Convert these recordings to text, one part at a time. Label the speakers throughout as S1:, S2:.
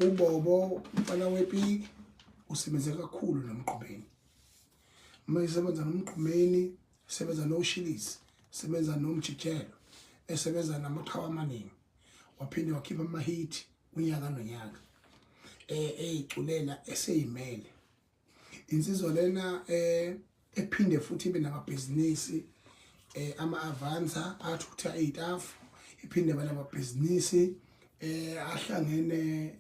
S1: Ubobo umfana wepiki usebenze kakhulu noMgqumeni. Uma esebenza noMgqumeni, sebenza noShilisi, sebenza noMjikelo, esebenza namaqhawe amaningi. Waphinde wakhipha amahithi unyaka nonyaka. Eyiculela eseyimele. Insizwa lena ephinde futhi ibe namabhizinisi ama-avanza athutha iy'tafu, iphinde ibe namabhizinisi ahlangene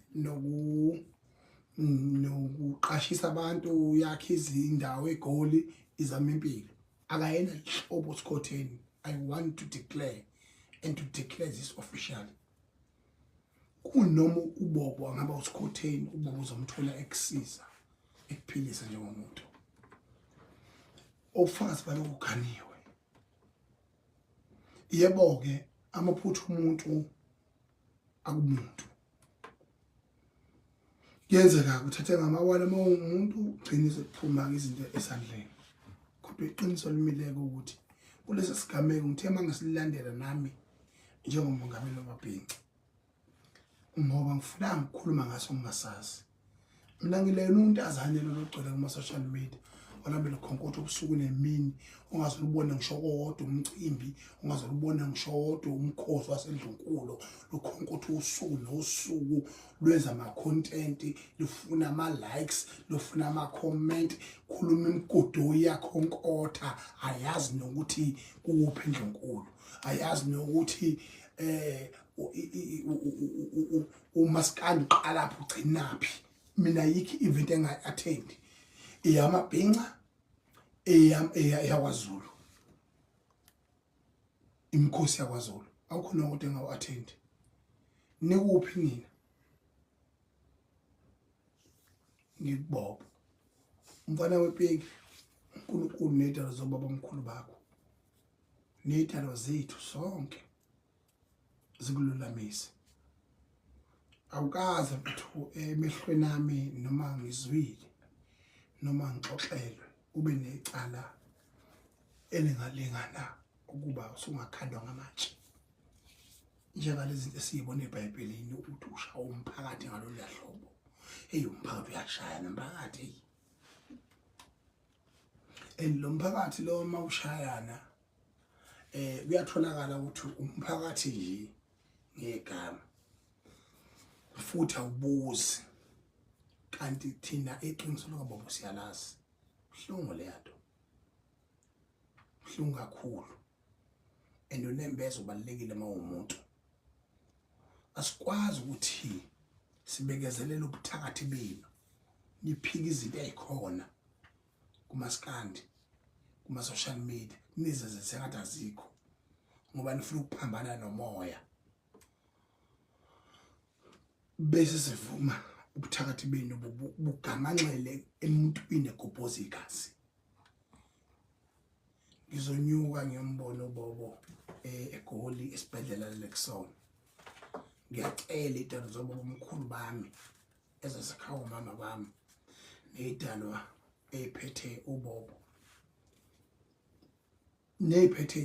S1: nokuqashisa abantu, yakhe izindawo eGoli, izama impilo. Akayena nhlobo uSkhotheni. I want to declare and to declare this officially. Kunoma uBobo angaba uSkhotheni, uBobo uzomthola ekusiza ekuphilisa njengomuntu. Ubufakazi balokhu kuganiwe. Yebo-ke amaphutha umuntu akumuntu. Kuyenzeka kuthathe ngamawala uma uwumuntu ugcine sekuphuma-ke izinto esandleni. Kodwa iqiniso limileke ukuthi kulesi sigameko ngithe uma ngisilandela nami njengomongameli wamabhinca ngoba ngifuna ngikhuluma ngaso ngingasazi. Mina ngilena untazane lolu ogcwele kuma-social media olambe lukhonkotha ubusuku nemini, ungaze ulubone ngisho kowodwa umcimbi, ungaze ulubone ngisho wodwa umkhosi wasendlunkulu. Lukhonkotha usuku nosuku, lwenza ama-content, lufuna ama-likes, lufuna ama-comment, khuluma imigudu iyakhonkotha, ayazi nokuthi kukuphi endlunkulu, ayazi nokuthi umaskandi uqalaphi ugcinaphi. Mina yikho i-event engayi-attend eyamabhinca, eyakwaZulu, imikhosi yakwaZulu, awukho nowodwa engawu-attend. Nikuphi nina? Ngikubopha umfana wepiki, uNkulunkulu ney'dalo zobaba omkhulu bakho ney'dalo zethu sonke zikululamise. Awukaze mfethu emehlweni ami noma ngizwile noma ngixoxelwe ube necala elingalingana ukuba usungakhandwa ngamatshe njengalezi zinto esiyibona eBhayibhelini ukuthi ushaya umphakathi ngalolu hlobo. Hey, umphakathi uyashaya nomphakathi. Hey, and lo mphakathi lo uma ushayana kuyatholakala ukuthi umphakathi nje ngegama futhi awubuzi, kanti thina iqiniso likaBaba siyalazi. Buhlungu leya nto, buhlungu kakhulu, and unembeza ubalulekile uma uwumuntu. Asikwazi ukuthi sibekezelele ubuthakathi benu, niphike izinto ey'khona kumaskandi, kuma-social media, nizenze sengathi azikho ngoba nifuna ukuphambana nomoya, bese sivuma ubuthakathi benu bugamanxele emuntwini egobhoza igazi. Ngizonyuka ngiyombona uBobo eGoli esibhedlela lekusona. Ngiyacela idalo zobaba omkhulu bami ezasekhawa umama bami ney'dalwa ey'phethe uBobo ney'phethe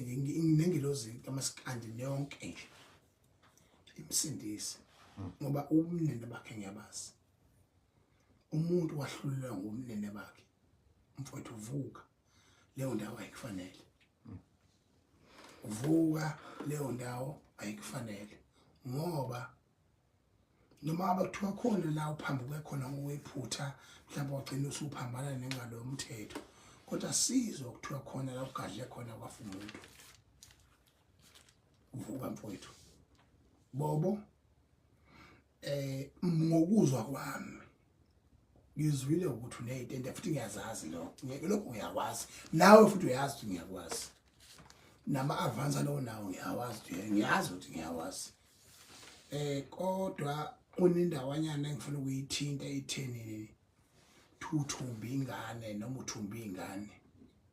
S1: nengilozi kamasikandi yonke nje imsindise, ngoba ubumnene bakhe ngiyabazi. Umuntu wahlulelwa ngobumnene bakhe. Mfowethu, vuka, leyo ndawo ayikufanele. Vuka, leyo ndawo ayikufanele, ngoba noma ngabe kuthiwa khona la uphambuke khona ngokwephutha, mhlawumbe wagcina usuphambana nengalo yomthetho, kodwa sizwa kuthiwa khona la ugadle khona kwafa umuntu. Vuka mfowethu Bobo. Ngokuzwa kwami ngizwile ukuthi uney'tende futhi ngiyazazi lokho, ngeke lokho ngiyakwazi, nawe futhi uyazi ukuthi ngiyakwazi, nama-avansa lowo nawo ngiyawazi, ngiyazi ukuthi ngiyawazi. Kodwa kunendawanyana engifuna ukuyithinta itheni, thuthumba ingane noma uthumba ingane.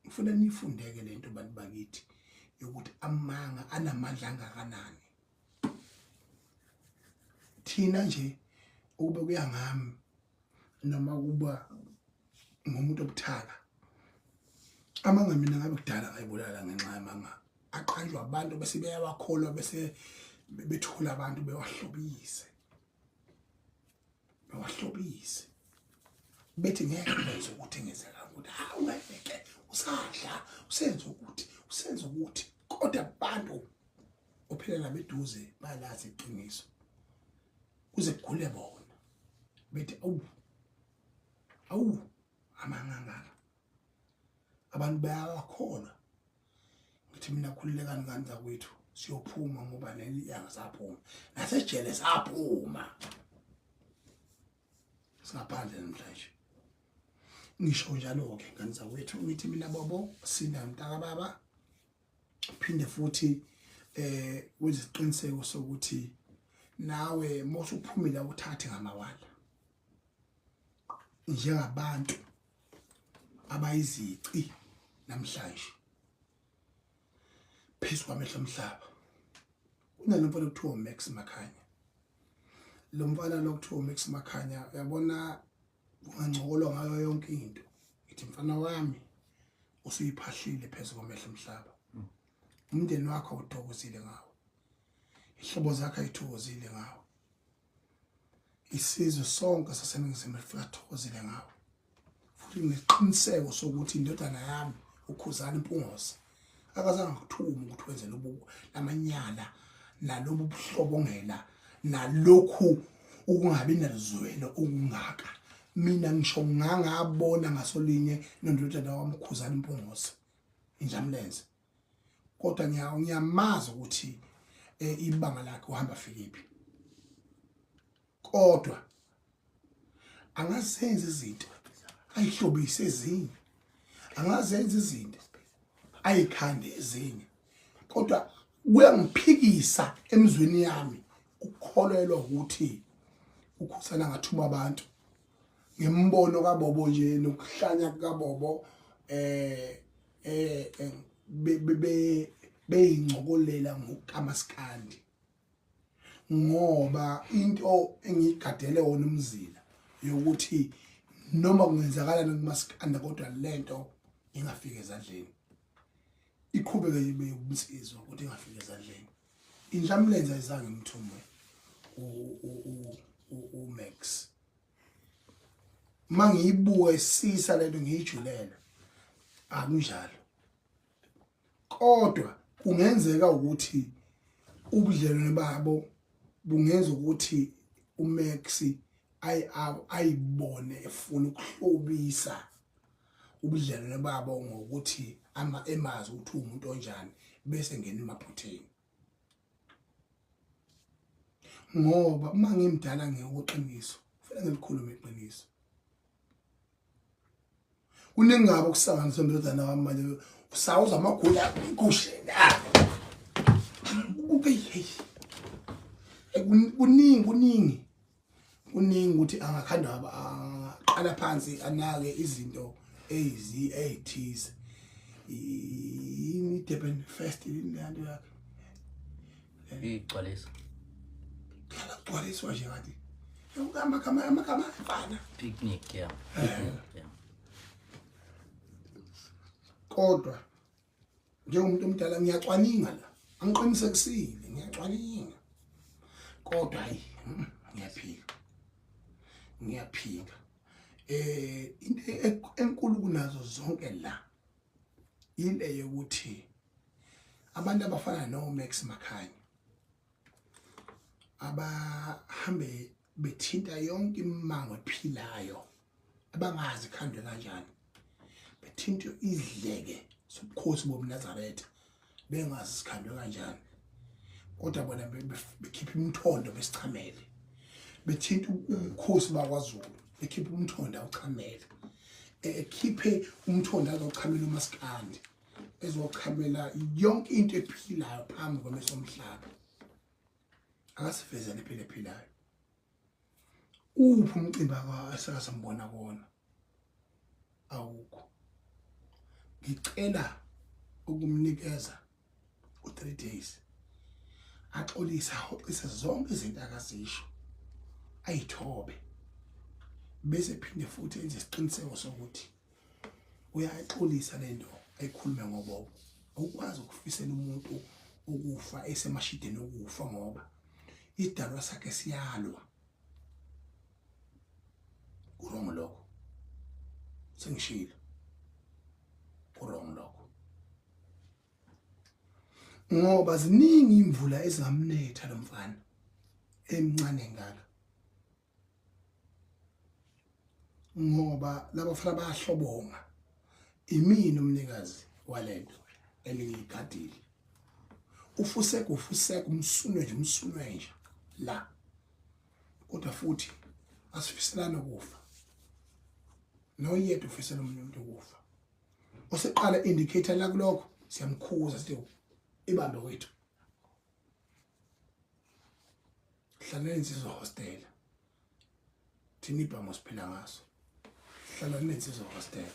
S1: Ngifuna nifundeke lento bantu bakithi yokuthi amanga anamandla angakanani. Thina nje ukube kuya ngami noma kuba ngumuntu obuthaka, amanga mina ngabe kudala ngayibulala ngenxa yamanga aqanjwa abantu bese beyawakholwa, bese bethula abantu bewahlobise. Bahlobise bethi ngeke benze ukuthi ngenzeka ukuthi hawu ngeke usadla usenze ukuthi usenze ukuthi kodwa abantu ophila nabo eduze balazi iqiniso kuze kugule bona bethi awu awu amangangaka abantu bayawakholwa. Ngithi mina khululekani ngane zakwethu, siyophuma ngoba leli yanga saphuma nasejele saphuma singaphandle namhlanje. Ngisho njalo-ke ngane zakwethu, ngithi mina bobo sinda mntaka baba, phinde futhi wenze isiqiniseko sokuthi nawe mawusuphumile awuthathe ngamawala njengabantu abayizici namhlanje phezu kwamehlo omhlaba. Kunalo mfana okuthiwa uMax Makhanya. Lo mfana lo kuthiwa uMax Makhanya, uyabona kungancokolwa ngayo yonke into. Ngithi mfana wami usuyiphahlile phezu kwamehlo omhlaba. Umndeni wakho awuthokozile ngawe, ihlobo zakho ayithokozile ngawe, isizwe sonke saseNingizimu Afrika sithokozile ngawe. Futhi ngineqiniseko sokuthi indodana yami uKhuzani Mpungose akazange akuthume ukuthi wenze lobu lamanyala nalobu buhlobongela nalokhu ukungabi naluzwelo okungaka. Mina ngisho ngangabona ngasolinye nondodana wami uKhuzani Mpungose injamlenze, kodwa ngiyamazi ukuthi ibanga lakhe uhamba fikiphi, kodwa angazenza izinto ayihlobise ezinye, angazenza izinto ayikhande ezinye, kodwa kuyangiphikisa emzweni yami ukukholelwa ukuthi uKhuzani angathuma abantu ngembono kaBobo nje nokuhlanya kukaBobo beyincokolela ngokamaskandi, ngoba into engiyigadele wona umzila yokuthi noma kungenzakalani kumaskanda kodwa lento ingafika ezandleni, iqhubeke ibe ubunsizwa ukuthi ingafika ezandleni. Inhlamlenze ayizange imthume uMax. Mangiyibuka isisa lento ngiyijulela, akunjalo, kodwa kungenzeka ukuthi ubudlelwane babo bungenza ukuthi uMax ayibone efuna ukuhlobisa ubudlelwane babo ngokuthi ama emazi ukuthi uwumuntu onjani bese ngena emaphutheni. Ngoba uma ngimdala ngiyokweqiniso kufanele ngilikhulume iqiniso. Kuningi kabi okusanganiswa indodana wami manje, usawuza amagula igusheni. Kuningi kuningi kuningi ukuthi angakhanda aqala phansi anake izinto ezi ezithize. Yini Durban Fest yini le nto yakhe?
S2: Igcwalisa.
S1: Gcwaliswa nje kanti. Amagama amagama afana.
S2: Picnic, yeah. Picnic, yeah.
S1: Kodwa njengomuntu omdala ngiyacwaninga la, angiqinisekisile, ngiyacwaninga, kodwa hayi ngiyaphika, ngiyaphika. Into enkulu kunazo zonke la ile yokuthi abantu abafana no Max Makhanya abahambe bethinta yonke imimango ephilayo abangazi khandwe kanjani, bethinta idleke sobukhosi bobuNazaretha bengazi sikhandwe kanjani, kodwa bona bekhipha imthondo besichamele, bethinta ubukhosi bakwaZulu bekhipha umthondo awuchamele, ekhiphe umthondo azochamela umaskandi, ezochamela yonke into ephilayo phambi kwamehlo omhlaba. Akasivezele phela ephilayo. Uphi umcimbi asakasambona kona? Awukho. Ngicela ukumnikeza u3 days axolise, ahoxise zonke izinto akazisho, ayithobe, bese phinde futhi enze isiqiniseko sokuthi uyaxolisa lento ayikhulume ngoBobo. Awukwazi ukufisela umuntu ukufa esemashideni okufa, ngoba isidalwa sakhe siyalwa. Sengishilo, ku-wrong lokho, ngoba ziningi imvula ezingamnetha lo mfana emncane ngaka, ngoba labafana bayahlobonga. Imina umnikazi walento engiyigadile. Ufuseke, ufuseke, umsunwe nje, umsunwe nje la. Kodwa futhi asifiselani ukufa, noyedwa ufisela omunye umuntu ukufa. Oseqala indicator la kulokho, siyamkhuza, sithi ibambe wethu. Hlala nensizwa hostela, thina ibhamu siphila ngaso. Hlala nensizwa hostela.